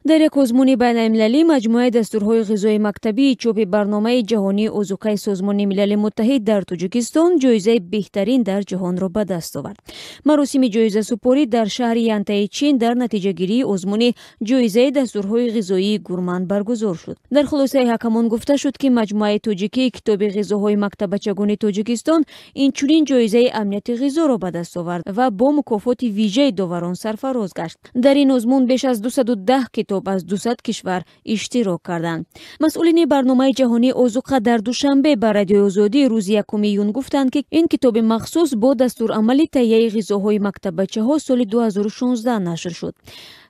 Дар як озмуни байналмилалӣ маҷмӯаи дастурҳои ғизои мактабии чопи Барномаи ҷаҳонии озуқаи Созмони Милали Муттаҳид дар Тоҷикистон ҷоизаи беҳтарин дар ҷаҳонро ба даст овард. Маросими ҷоизасупорӣ дар шаҳри Янтаи Чин дар натиҷагирии озмуни ҷоизаи дастурҳои ғизоии Гурман баргузор шуд. Дар хулосаи ҳакамон гуфта шуд, ки маҷмӯаи тоҷикии китоби ғизоҳои мактаббачагони Тоҷикистон инчунин ҷоизаи амнияти ғизоро ба даст овард ва бо мукофоти вижаи доварон сарфароз гашт. Дар ин озмун беш аз 210 китоб аз 200 кишвар иштирок карданд. Масъулини Барномаи ҷаҳонии озуқа дар Душанбе ба Радиои Озодӣ рӯзи 1 июн гуфтанд, ки ин китоби махсус бо дастурамали таҳияи ғизоҳои мактаббачаҳо соли 2016 нашр шуд.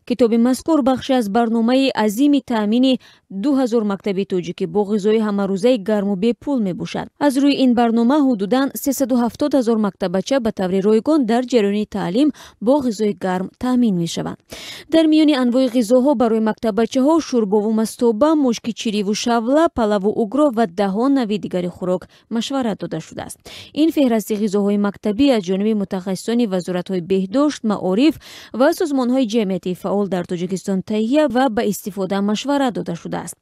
Китоби мазкур бахше аз барномаи азими таъмини 2000 мактаби тоҷикӣ бо ғизои ҳамарӯзаи гарму бепул мебошад. Аз рӯи ин барнома ҳудудан 370 ҳазор мактаббача ба таври ройгон дар ҷараёни таълим бо ғизои гарм таъмин мешаванд. Дар миёни анвои ғизоҳо барои мактаббачаҳо шӯрбову мастоба, мушки чириву шавла, палаву угро ва даҳо нави дигари хӯрок машварат дода шудааст. Ин феҳрасти ғизоҳои мактабӣ аз ҷониби мутахассисони вазоратҳои беҳдошт, маориф ва созмонҳои ҷамъиятии фаъол дар Тоҷикистон таҳия ва ба истифода машварат дода шудааст.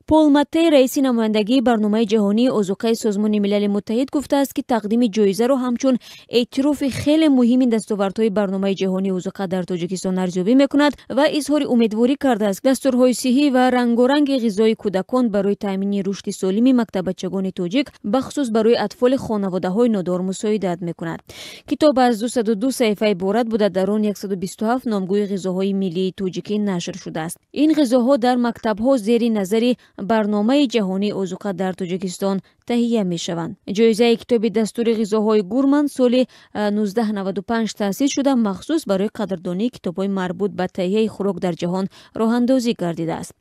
Пол Маттей, раиси намояндагии Барномаи ҷаҳонии озуқаи Созмони Милали Муттаҳид, гуфтааст, ки тақдими ҷоизаро ҳамчун эътирофи хеле муҳими дастовардҳои Барномаи ҷаҳонии озуқа дар Тоҷикистон арзёбӣ мекунад ва изҳори умедворӣ кардааст, дастурҳои сиҳӣ ва рангоранги ғизои кӯдакон барои таъмини рушди солими мактаббачагони тоҷик, бахусус барои атфоли хонаводаҳои нодор, мусоидат мекунад. Китоб аз 202 саҳифа иборат буда, дар он 127 номгӯи ғизоҳои миллии тоҷикӣ нашр шудааст. Ин ғизоҳо дар мактабҳо зери назари Барномаи ҷаҳонии озуқа дар Тоҷикистон таҳия мешаванд. Ҷоизаи китоби дастури ғизоҳои Гурман соли 1995 таъсис шуда, махсус барои қадрдонии китобҳои марбут ба таҳияи хӯрок дар ҷаҳон роҳандозӣ гардидааст.